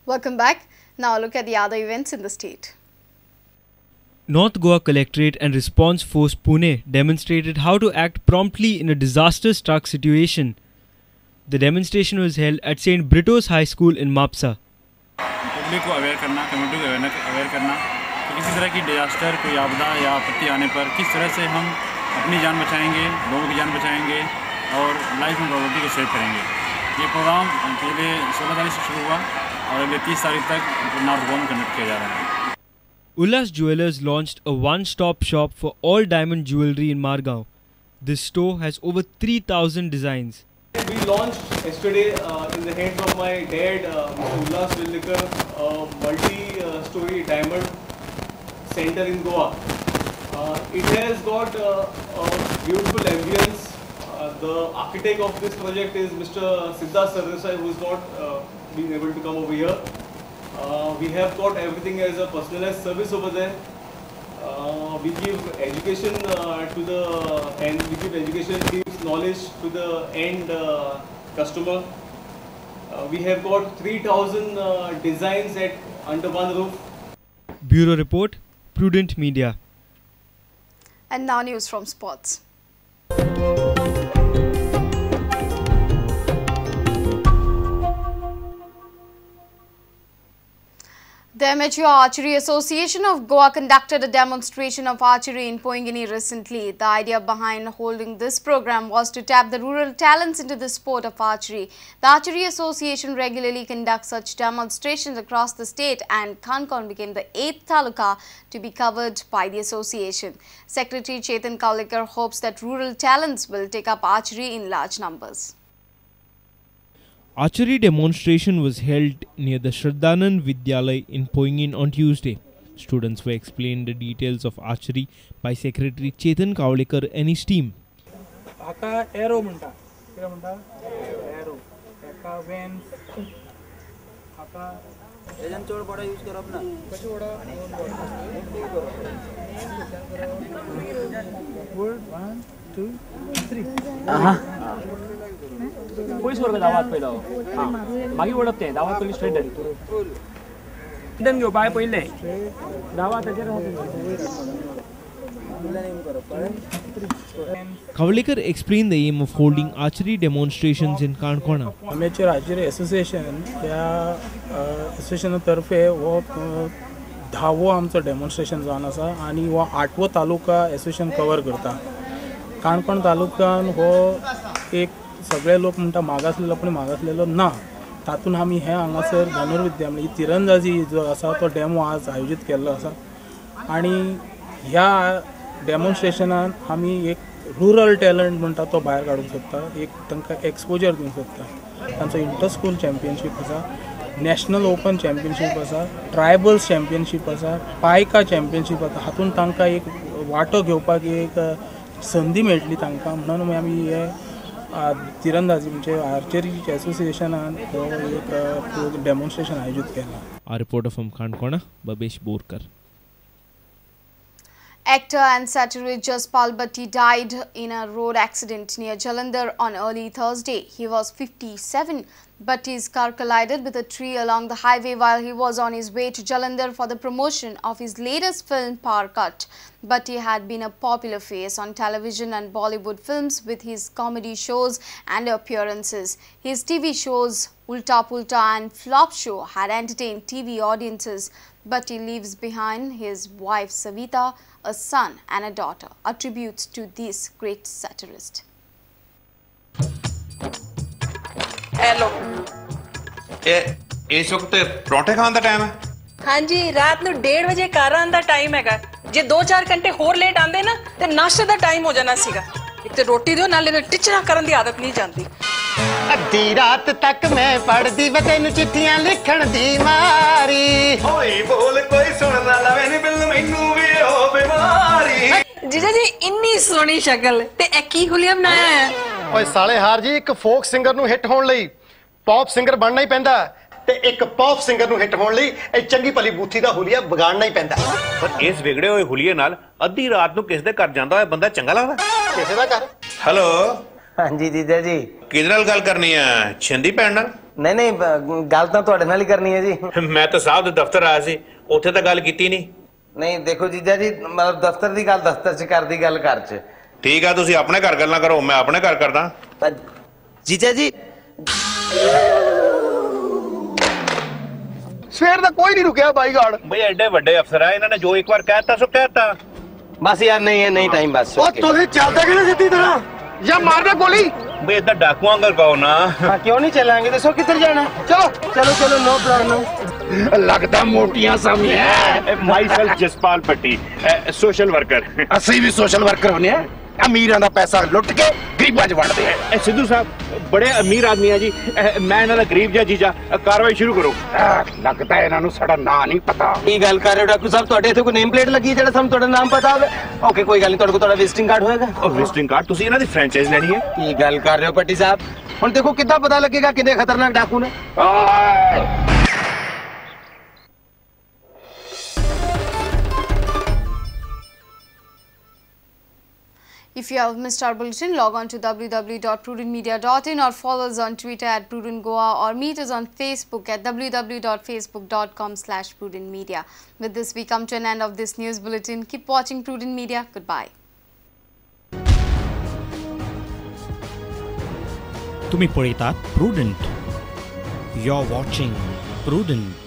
Welcome back. Now look at the other events in the state. North Goa Collectorate and Response Force Pune demonstrated how to act promptly in a disaster-struck situation. The demonstration was held at St. Brito's High School in Mapsa. Public को aware करना, community को aware करना कि किसी तरह की disaster, कोई आपदा या आपत्ति आने पर किस तरह से हम अपनी जान बचाएंगे, लोगों की जान बचाएंगे और लाइफ एंड प्रॉपर्टी को सेव करेंगे। ये प्रोग्राम पिछले 16 तारीख से शुरू हुआ और अगले 30 तारीख तक नॉर्थ गोवा में कंडक्ट किया जा रहा है। Ullas Jewelers launched a one-stop shop for all diamond jewelry in Margao. This store has over 3,000 designs. We launched yesterday in the hands of my dad, Mr. Ullas Villikar, a multi-story diamond center in Goa. It has got a beautiful ambience. The architect of this project is Mr. Siddharth Sardesai, who is not been able to come over here. We have got everything as a personalized service over there. We give education to the and we give education tips, knowledge to the end customer. We have got 3,000 designs at under one roof. Bureau Report, Prudent Media. And now news from sports. The Amateur Archery Association of Goa conducted a demonstration of archery in Poingini recently. The idea behind holding this program was to tap the rural talents into the sport of archery. The Archery Association regularly conducts such demonstrations across the state, and Canacona became the 8th taluka to be covered by the association. Secretary Chetan Kaulikar hopes that rural talents will take up archery in large numbers. Archery demonstration was held near the Shraddhanand Vidyalaya in Poingin on Tuesday. Students were explained the details of archery by Secretary Chetan Kaulikar and his team. हाका arrow म्हणटा, कितें म्हणटा? Arrow. हाका veins, हाका हेज्यान चड बडो use करप ना. कशें बडो? गुड 1 2 3. पयस व्हर दावात पयलो, मागीर वडप तें दावात पयलीं स्ट्रेट रिटर्न घेवपा हांवें पयलें दावा ताचेर. Kavlekar explained the aim of holding archery demonstrations in Canacona. Amateur Archery Association ह्या असोसिएशना तर्फे हो 10वो आमचो डेमॉन्स्ट्रेशन जावन आसा आनी हो 8वो तालुका एसोसिएशन कवर करता. काणकोण तालुक्यान हो एक सगळे लोक म्हणटा मागासलेलो, पूण मागासलेलो ना. तातूंत आमी हे हांगासर धनुर्विद्या म्हणजे तिरंदाजी जो आसा तो डेमो आज आयोजीत केल्लो आसा आनी ह्या डेमॉन्स्ट्रेशनान आमी एक रुरल टॅलंट म्हणटा तो भायर काडूंक सोदता, एक तांकां एक्सपोजर दिवंक सोदता. तांचो इंटर स्कूल चॅम्पियनशीप आसा, नॅशनल ओपन चॅम्पियनशीप आसा, ट्रायबल्स चॅम्पियनशीप आसा, पायका चॅम्पियनशीप आसा. हातूंत तांकां एक वांटो घेवपाक एक संदी मेळटली तांकां, म्हणून आमी हे तिरंदाजी म्हणजे आर्चरी एसोसिएशनान हो एक डेमॉन्स्ट्रेशन आयोजीत केलां. Our reporter from Canacona, Babesh Borkar. Actor and satirist Jaspal Bhatti died in a road accident near Jalandhar on early Thursday. He was 57. Bhatti's car collided with a tree along the highway while he was on his way to Jalandhar for the promotion of his latest film, Power Cut. Bhatti had been a popular face on television and Bollywood films with his comedy shows and appearances. His TV shows Ulta Pulta and Flop Show had entertained TV audiences. Bhatti leaves behind his wife Savita, a son and a daughter. Attributes to this great satirist. Hello. ਇਸ ਵਕਤ ਪਰੌਂਠੇ ਖਾਣ ਦਾ time ਹੈ? ਹਾਂਜੀ, ਰਾਤ ਨੂੰ 1:30 ਵਜੇ ਘਰ ਆਉਣ ਦਾ ਟਾਈਮ ਹੈਗਾ। ਜੇ 2-4 ਘੰਟੇ ਹੋਰ ਲੇਟ ਆਉਂਦੇ ਨਾ ਤੇ ਨਾਸ਼ਤੇ ਦਾ ਟਾਈਮ ਹੋ ਜਾਣਾ ਸੀਗਾ। ਇੱਕ ਤੇ ਰੋਟੀ ਦਿਓ, ਨਾਲੇ ਟਿਚਰਾਂ ਕਰਨ ਦੀ ਆਦਤ ਨਹੀਂ ਜਾਂਦੀ। ਅੱਧੀ ਰਾਤ ਤੱਕ ਮੈਂ ਪੜਦੀ ਵੇ ਤੈਨੂੰ ਚਿੱਠੀਆਂ ਲਿਖਣ ਦੀ ਮਾਰੀ। ਹੋਈ ਬੋਲ ਕੋਈ ਸੁਣ ਨਾ ਲਵੇ ਨੀ ਬਿੱਲ ਮੈਨੂੰ ਵੀ ਉਹ ਬਿਮਾਰੀ। ਜੀਜਾ ਜੀ ਇੰਨੀ ਸੋਹਣੀ ਸ਼ਕਲ ਤੇ ਇਹ ਕੀ ਹੁਲੀਆ ਬਣਾਇਆ ਹੈ? ਓਏ ਸਾਲੇ ਹਾਰ ਜੀ, ਇੱਕ ਫੋਕ ਸਿੰਗਰ ਨੂੰ ਹਿੱਟ ਹੋਣ ਲਈ ਪੌਪ ਸਿੰਗਰ ਬਣਨਾ ਹੀ ਪੈਂਦਾ ਤੇ ਇੱਕ ਪੌਪ ਸਿੰਗਰ ਨੂੰ ਹਿੱਟ ਹੋਣ ਲਈ ਇਹ ਚੰਗੀ ਭਲੀ ਬੂਥੀ ਦਾ ਹੁਲੀਆ ਵਿਗਾੜਨਾ ਹੀ ਪੈਂਦਾ। ਪਰ ਇਸ ਵਿਗੜੇ ਹੋਏ ਹੁਲੀਏ ਨਾਲ ਅੱਧੀ ਰਾਤ ਨੂੰ ਕਿਸੇ ਦੇ ਘਰ ਜਾਂਦਾ ਹੋਇਆ ਬੰਦਾ ਚੰਗਾ ਲੱਗਦਾ? ਕਿਸੇ ਦਾ ਘਰ? ਹੈਲੋ। ਹਾਂਜੀ ਜੀਜਾ ਜੀ। ਕਿਹਦੇ ਨਾਲ ਗੱਲ ਕਰਨੀ ਹੈ? ਛਿੰਦੀ ਭੈਣ ਨਾਲ? ਨਹੀਂ ਨਹੀਂ, ਗੱਲ ਤਾਂ ਤੁਹਾਡੇ ਨਾਲ ਹੀ ਕਰਨੀ ਹੈ ਜੀ। ਮੈਂ ਤਾਂ ਸਾਹਿਬ ਦੇ ਦਫ਼ਤਰ ਆਇਆ ਸੀ, ਉੱਥੇ ਤਾਂ ਗੱਲ ਕੀਤੀ ਨਹੀਂ। ਨਹੀਂ ਦੇਖੋ ਜੀਜਾ ਜੀ, ਮਤਲਬ ਦਫ਼ਤਰ ਦੀ ਗੱਲ ਦਫ਼ਤਰ 'ਚ, ਘਰ ਦੀ ਗੱਲ ਘਰ 'ਚ। ਠੀਕ ਆ, ਤੁਸੀਂ ਆਪਣੇ ਘਰ ਗੱਲਾਂ ਕਰੋ, ਮੈਂ ਆਪਣੇ ਘਰ ਕਰਦਾ। ਜੀਜਾ ਜੀ, ਸਵੇਰ ਦਾ ਕੋਈ ਨਹੀਂ ਰੁਕਿਆ ਬਾਈਗਾਰਡ। ਬਈ ਐਡੇ ਵੱਡੇ ਅਫਸਰ ਆ, ਇਹਨਾਂ ਨੇ ਜੋ ਇੱਕ ਵਾਰ ਕਹਿਤਾ ਸੋ ਕਹਿਤਾ। ਬਸ ਯਾਰ, ਨਹੀਂ ਹੈ ਨਹੀਂ ਟਾਈਮ ਬਸ। ਉਹ ਤੁਸੀਂ ਚੱਲਦੇ ਕਿਹਨੇ ਸਿੱਧੀ ਤਰ੍ਹਾਂ ਜਾਂ ਮਾਰਦੇ ਗੋਲੀ? ਬਈ ਏਦਾਂ ਡਾਕੂਆਂ ਵਾਂਗਰ ਕਹੋ ਨਾ। ਹਾਂ ਕਿਉਂ ਨਹੀਂ ਚੱਲਾਂਗੇ, ਦੱਸੋ ਕਿੱਧਰ ਜਾਣਾ? ਚਲੋ ਚਲੋ ਚਲੋ, ਨੋ ਪ੍ਰੋਬਲਮ। ਲੱਗਦਾ ਮੋਟੀਆਂ ਸਾਮੀਆਂ। Myself Jaspal Patti, social worker. ਅਸੀਂ ਵੀ ਸੋਸ਼ਲ ਵਰਕਰ ਹੁੰਨੇ ਆ, ਅਮੀਰਾਂ ਦਾ ਪੈਸਾ ਲੁੱਟ ਕੇ ਗਰੀਬਾਂ 'ਚ ਵੰਡਦੇ ਆ। ਸਿੱਧੂ ਸਾਹਿਬ ਬੜੇ ਅਮੀਰ ਆਦਮੀ ਆ ਜੀ, ਮੈਂ ਇਹਨਾਂ ਦਾ ਗਰੀਬ ਜਿਹਾ ਜੀਜਾ। ਕਾਰਵਾਈ ਸ਼ੁਰੂ ਕਰੋ। ਲੱਗਦਾ ਇਹਨਾਂ ਨੂੰ ਸਾਡਾ ਨਾਂ ਨਹੀਂ ਪਤਾ। ਕੀ ਗੱਲ ਕਰ ਰਹੇ ਹੋ ਡਾਕਟਰ ਸਾਹਿਬ, ਤੁਹਾਡੇ ਇੱਥੇ ਕੋਈ ਨੇਮ ਪਲੇਟ ਲੱਗੀ ਹੈ ਜਿਹੜਾ ਸਾਨੂੰ ਤੁਹਾਡਾ ਨਾਮ ਪਤਾ ਹੋਵੇ? ਓਕੇ ਕੋਈ ਗੱਲ ਨਹੀਂ, ਤੁਹਾਡੇ ਕੋਲ ਤੁਹਾਡਾ ਵਿਜ਼ਿਟਿੰਗ ਕਾਰਡ ਹੋਏਗਾ? ਉਹ ਵਿਜ਼ਿਟਿੰਗ ਕਾਰਡ? ਤੁਸੀਂ ਇਹਨਾਂ ਦੀ ਫਰੈਂਚਾਈਜ਼ ਲੈਣੀ ਹੈ? ਕੀ ਗੱਲ ਕਰ ਰਹੇ ਹੋ ਪੱਟੀ ਸਾਹਿਬ, ਹੁਣ ਦੇਖੋ ਕਿੱਦਾਂ ਪਤਾ ਲੱਗੇਗਾ ਕਿੰਨੇ ਖਤਰਨਾਕ ਡਾਕੂ ਨੇ। If you have missed our bulletin, log on to www.prudentmedia.in or follow us on Twitter at prudentgoa or meet us on Facebook at www.facebook.com/prudentmedia. With this, we come to an end of this news bulletin. Keep watching Prudent Media. Goodbye. तुम्ही पळयतात Prudent. You are watching Prudent.